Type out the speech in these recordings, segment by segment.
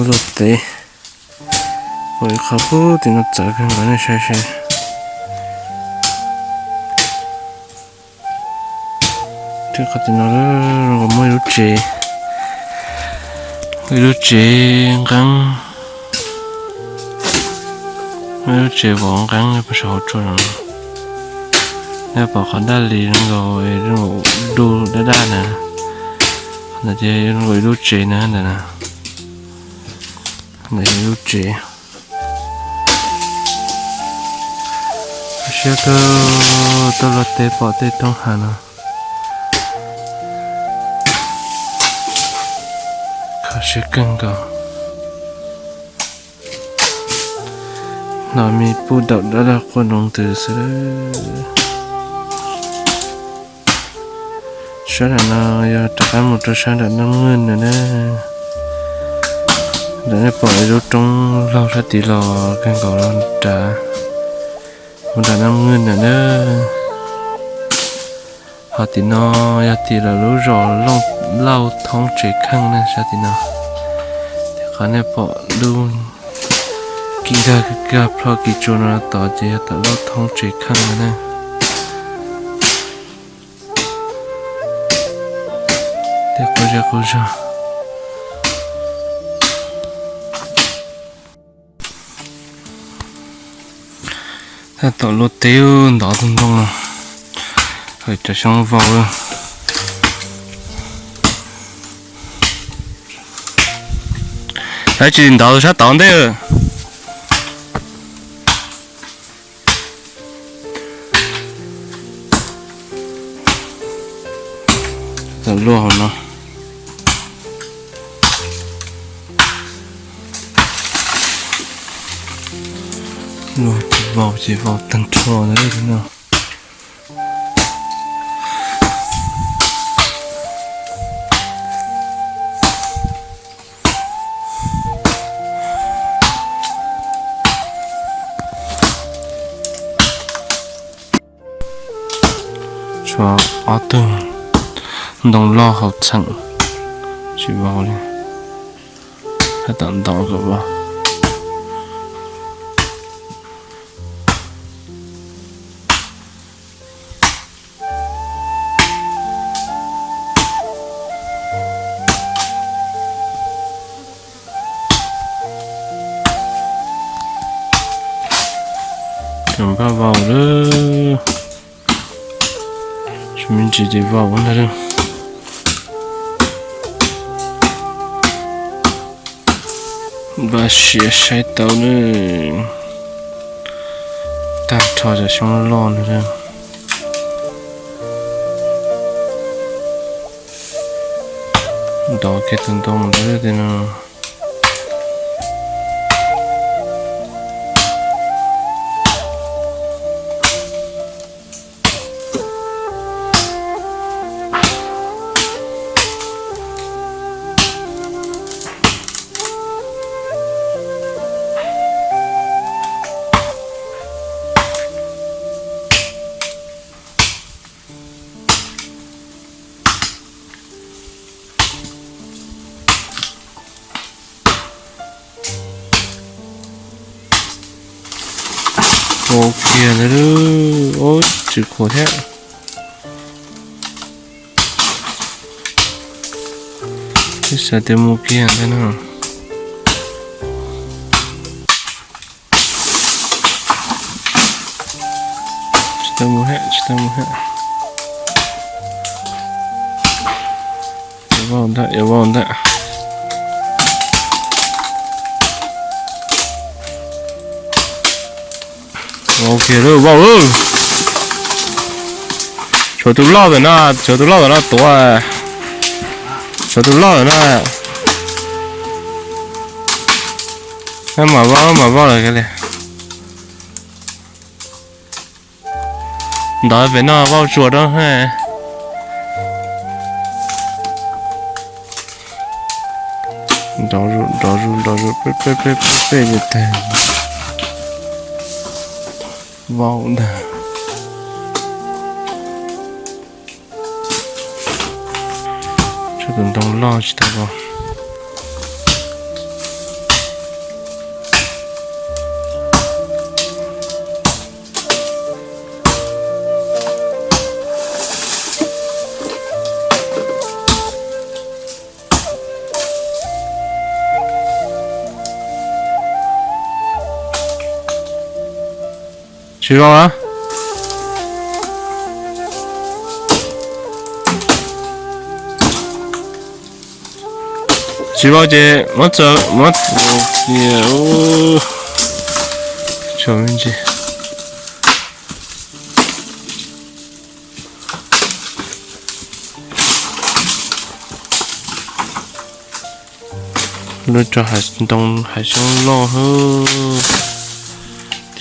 Luaj teb, pom ib qho pub tim no txawv kawg nkaus nej saib seb. Qhov tim no zoo nkaus muaj ib lub tsev, ib lub tsev nqeeb, ib lub tsev vov nqeeb puag saum hauv tsua no. Nej pom qhov daj li zoo nkaus, zoo nkaus dub daj daj na. Qhov ntawd ces zoo nkaus ib lub tsev na ntawd na. Ntawd ib lub tsev. Siab kawg, tuaj luaj teb pom tej roob hav no. Kho siab kawg nkaus. Hnov me pub daum dawb dawb quaj nroo ntws xwb. Sab nram no yog rov qab mus rau sab nram Naj Mwj no na. Ntawm nej pom ib lub roob laug sab tid los kawg nkaus nrad, mus nram Naj Mwj no na. Ho tim no yog tim lawv lub zos Lauj Thoob tsev kheej ne, sab tim no. Tim qhov nej pom lub kis nkag kis nkag plho kis tsua no tod ces yog tom Lauj Thoob tsev kheej no ne. Tej qub zej qub zog. Tab tom luaj teb ntov tus ntoo no, cov xyoob vau. Tab tsis ntov sab tod ntej. Tau luaj hauv no. Luaj vau ces vau tag nrho no. Tshuav ob tug ntoo loj hauv txheem tsis vau li, tab tom ntov kom vau. Cov npaj vau lawm, tsis me ntsis ces vau ntag. Npaj siav saib tau na, tag nrho cov xyoob loj no. Ntov kiag tus ntoo ntawd no. Ua kiag ntawd, ub, tsis khuav thiab. Twb xav tias mus kiag ntag no. Tsis tau mus thiab, tsis tau mus thiab. Yuav vau ntag, yuav vau ntag. Vau kiag lawm, vau lawm. Tshuav tus loj ntawm no, tshuav tus loj ntawm no tuav. Tshuav tus loj ntawm no. Mam vau, mam vau lawm kiag li. Ntov pem no vau tsuas rau. Nrov zus, nrov zus, nrov zus, peb, peb, peb, peb, peb li tag. Vau ntag. Tshuav tus ntoo loj tsis tau vau. Tsis vau a? Tsis vau ces muab txawm, muab, tso me ntsis. Lub rau hav ntoo hav xyoob loj hwb.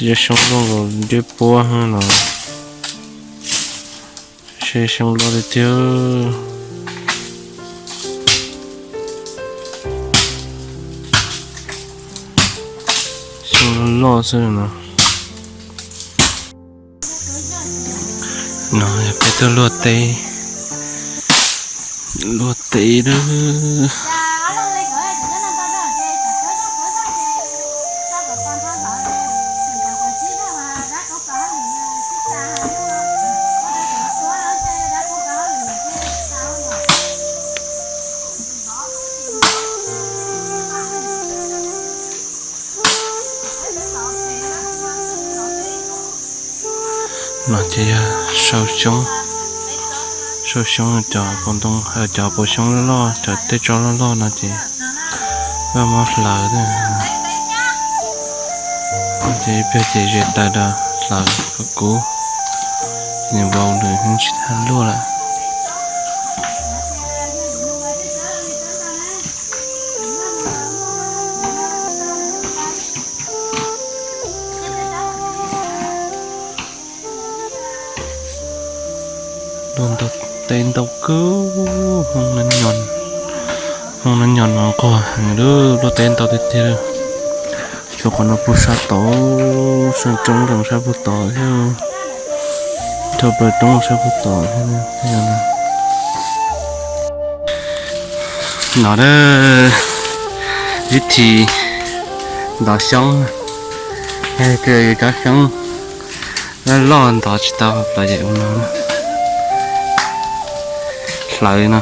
Tib cov xyoob loj nkaus ntiab puab hwb no. Seb xyoob loj tiag tiag. Xyoob loj loj xwb no. No peb tuaj luaj teb, luaj teb lawm. No ces yog sau xyoob, sau xyoob cov paus ntoo, cov paus xyoob loj loj, cov tej tso loj loj no ces vaj muab hlawv. Ces ib pliag ces zes taws rau hlawv kom kub, nws vau lawm tsis tau luaj lawm. Luaj ntau, teb ntau kawg, hmoo no nyoos mas nquag heev lawm, luaj teb ntau tiag tiag. Xyov qhov no puag sab tod, sab roob nroos sab puag tod thiab, rau plaws roob sab puag tod thiab. No, vib thim ntov xyoob, yog cov xyoob loj loj ntov tsis tau plaws ces ua no, hlawv no.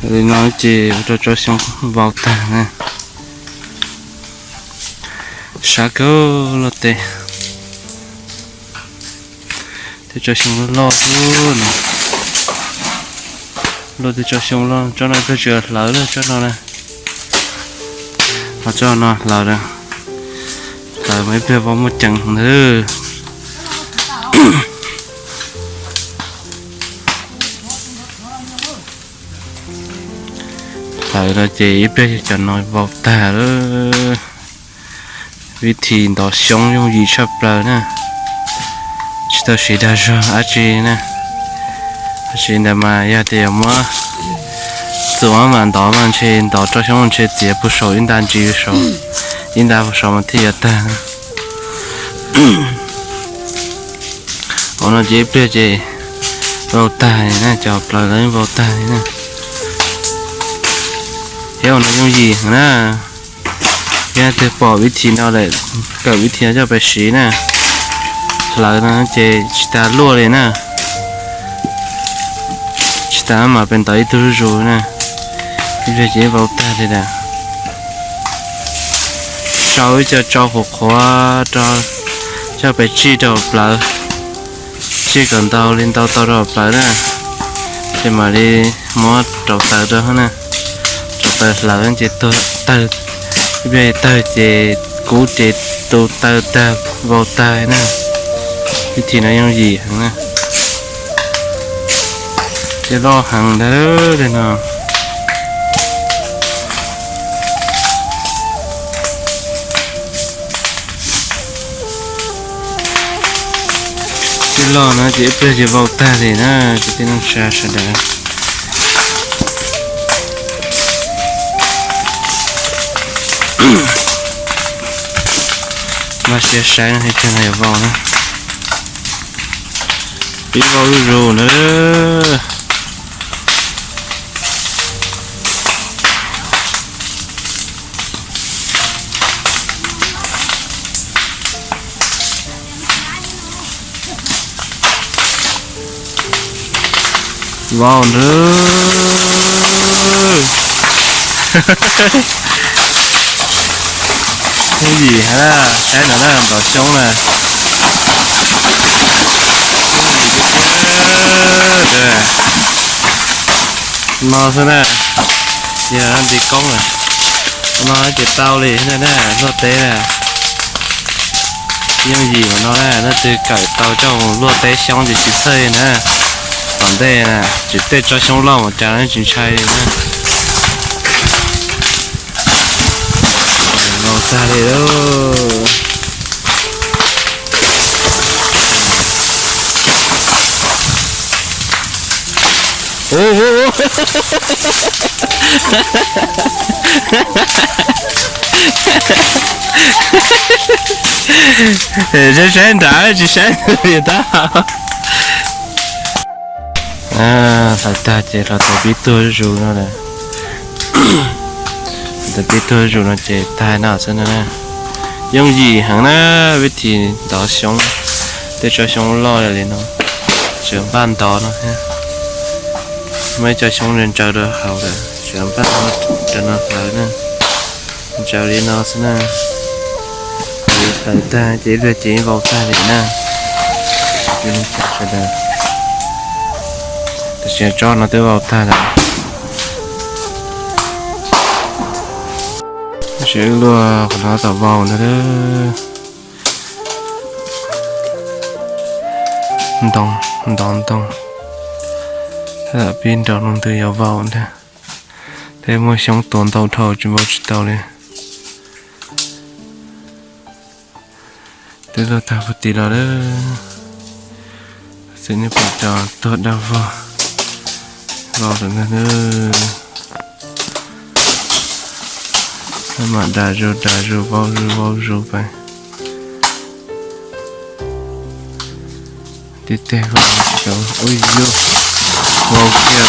Li no ces ua rau tsob xyoob vau tag na. Sab kawg luaj teb. Tej tsob xyoob loj loj xwb no. Luaj tej tsob xyoob loj, tsob no ib pliag tsis hlawv lawm, tsob no na. Ho tsob no hlawv, hlawv mas ib pliag vau muaj ceem ntag. Hlawv no ces ib pliag cov no vau tag lawm. Vib thim ntov xyoob yooj yim tshaj plaws na, tsis tau siv dag zog dab tsi na. Tab sis ntawd mas yog tias yuav muab txuas mam ntov mas ntshe ntov tsob xyoob ntshe txiav puag saum ib nta ntsis saud, ib nta puag saud mas thiaj yuav tag na. Ua no ces ib pliag ces vau tag li na, cov plaws lawv vau tag li na. Thiab ua no yooj yim heev na. Yog leej twg pom vib thim no lawm, kawm vib thim no coj pais siv na. Hlawv no ces tsis tas luaj li na. Tsis tas mam pem ntov ib tug zuj zus na. Ib pliag ces vau tag li lawm. Sau ib co tsau qhuav qhuav rau, coj pais tsij rau plawv, tsij kom ntau li ntau tau rau plawv na, ces mam li muab rauv taws rau na. Rauv taws hlawv ces tawg, ib pliag tawg ces kub ces tu taws tag, vau tag na. Vib thim no yooj yim heev na. Ces loj heev ntag li no. Tib loj no ces ib pliag ces vau tag li na, kwv tij neej tsa sawv daws. Mas siab saib no, ib pliag no yuav vau na. Pib vau zuj zus na. Vau nrwb. Yooj yim heev na, saib no na, ntaus xyoob na. No xwb na, yog nti koob na, no ces tau li na, luaj teb na. Yooj yim mas no na, leej twg kawm tau coj mus luaj teb xyoob ces tsis txhawj na. Tom ntej na, tsis tej tso xyoob loj mus cas tsis ntshai li na. Ntaus tag li lauj. Saib saib nrad tsis saib li tab. Hlawv tag ces los tau pib tuag zus no. Tau pib tuag zus no ces tag no xwb na. Yooj yim heev na, vib thim ntov xyoob, tej tsob xyoob loj li no, tsuas npaj ntov no thiab. Muaj ib co xyoob ntsaws rau hauv lawm, tsuas npaj rau no hlawv na. Ntsaws li no xwb na. Hlawv tag ces ib pliag ces vau tag li na. Sawv daws, tam sim no tsob no twb vau tag lawm. Tab sis wb luaj qhov no tau vau ntag. Ntoo, ntov ntoo, tab tom pib nrau lub ntws yuav vau ntag. Tej muaj xyoob tuav ntau dhau tsis vau tsis tau li. Twb luaj tag puag tim los lawm. Xwm nej pom cov tuag dag vog, vau lawm ntag. Mam dag zus dag zus vau zus vau zus pais. Tib teg vau, ua yus, vau kiag,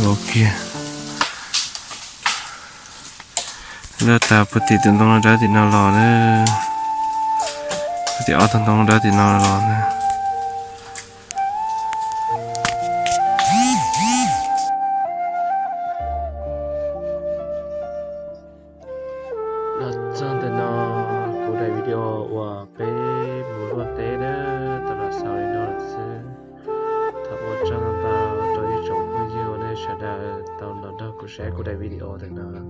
vau kiag. Luaj tag puag tim tus ntoo no rau tim no los na. Puag tim ob tug ntoo rau tim no los na. Los txog ntawm no, kuv daim video uas peb mus luaj teb na, tau los xaus li no lawm xwb. Thov ua tsaug ntau ntau rau ib tsoom phooj ywg uas nej sawv daws tau los nrog kuv saib kuv daim video ntawm no.